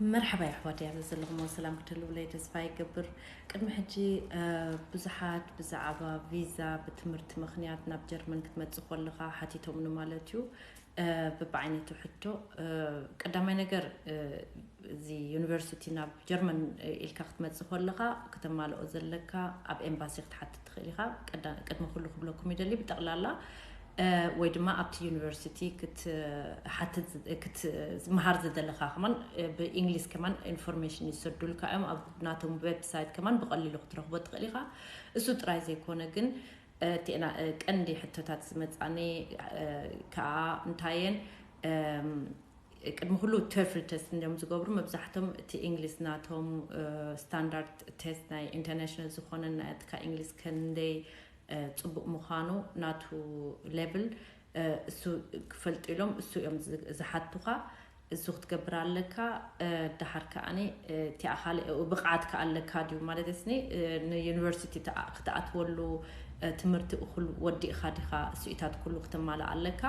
መርሓባ የሕዋት፣ ያበ ዘለኹም ሰላም ክትህልውለይ ተስፋ ይገብር። ቅድሚ ሕጂ ብዙሓት ብዛዕባ ቪዛ ብትምህርቲ ምኽንያት ናብ ጀርመን ክትመጽእ ከለኻ ሓቲቶምኒ ማለት እዩ። በብዓይነቱ ሕቶ፣ ቀዳማይ ነገር፣ እዚ ዩኒቨርሲቲ ናብ ጀርመን ኢልካ ክትመጽእ ከለኻ ከተማልኦ ዘለካ፣ ኣብ ኤምባሲ ክትሓትት ትኽእል ኢኻ። ቅድሚ ኩሉ ክብለኩም ይደሊ፣ ብጠቕላላ ወይ ድማ ኣብቲ ዩኒቨርሲቲ ክትሓትት ክትምሃር ዝደለኻ ከማን ብእንግሊዝ ከማን ኢንፎርሜሽን ይሰዱልካ እዮም። ኣብ ናቶም ዌብሳይት ከማን ብቐሊሉ ክትረኽቦ ትኽእል ኢኻ። እሱ ጥራይ ዘይኮነ ግን፣ እቲ ቀንዲ ሕቶታት ዝመጻኒ ከዓ እንታየን፣ ቅድሚ ኩሉ ቶፍል ቴስት እንዲም ዝገብሩ። መብዛሕቶም እቲ እንግሊዝ ናቶም ስታንዳርድ ቴስት ናይ ኢንተርናሽናል ዝኾነ ናትካ እንግሊዝ ከንደይ ጽቡቕ ምዃኑ ናቱ ሌቭል እሱ ክፈልጡ ኢሎም እሱ እዮም ዝሓቱኻ። እሱ ክትገብር ኣለካ። ደሓር ከዓኒ እቲኣ ካልእ ብቕዓት ከ ኣለካ ድዩ ማለት ስኒ ንዩኒቨርሲቲ ክትኣትወሉ ትምህርቲ እኹል ወዲእኻ ዲኻ? እሱኢታት ኩሉ ክትማልእ ኣለካ።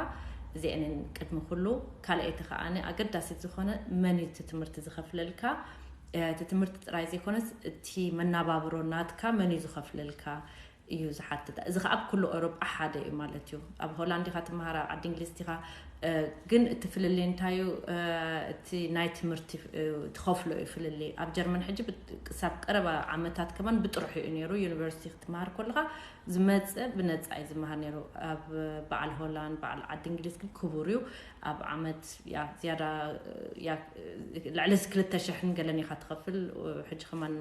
እዚአንን ቅድሚ ኩሉ ካልአይቲ ከዓኒ ኣገዳሲት ዝኾነ መን እዩ እቲ ትምህርቲ ዝኸፍለልካ? እቲ ትምህርቲ ጥራይ ዘይኮነስ እቲ መናባብሮ ናትካ መን እዩ ዝኸፍለልካ እዩ ዝሓትት። እዚ ከዓ ኣብ ኩሉ ኤውሮጳ ሓደ እዩ ማለት እዩ። ኣብ ሆላንድ ኢኻ ትመሃር፣ ኣብ ዓዲ እንግሊዝ ኢኻ፣ ግን እቲ ፍልልይ እንታይ እዩ? እቲ ናይ ትምህርቲ ትኸፍሎ እዩ ፍልልይ። ኣብ ጀርመን ሕጂ ክሳብ ቀረባ ዓመታት ከማን ብጥርሑ እዩ ነይሩ። ዩኒቨርሲቲ ክትመሃር ከለኻ ዝመፀ ብነፃ እዩ ዝመሃር ነይሩ። ኣብ በዓል ሆላንድ፣ በዓል ዓዲ እንግሊዝ ግን ክቡር እዩ። ኣብ ዓመት ዝያዳ ልዕሊ ክልተ ሽሕን ገለን ኢኻ ትኸፍል። ሕጂ ከማን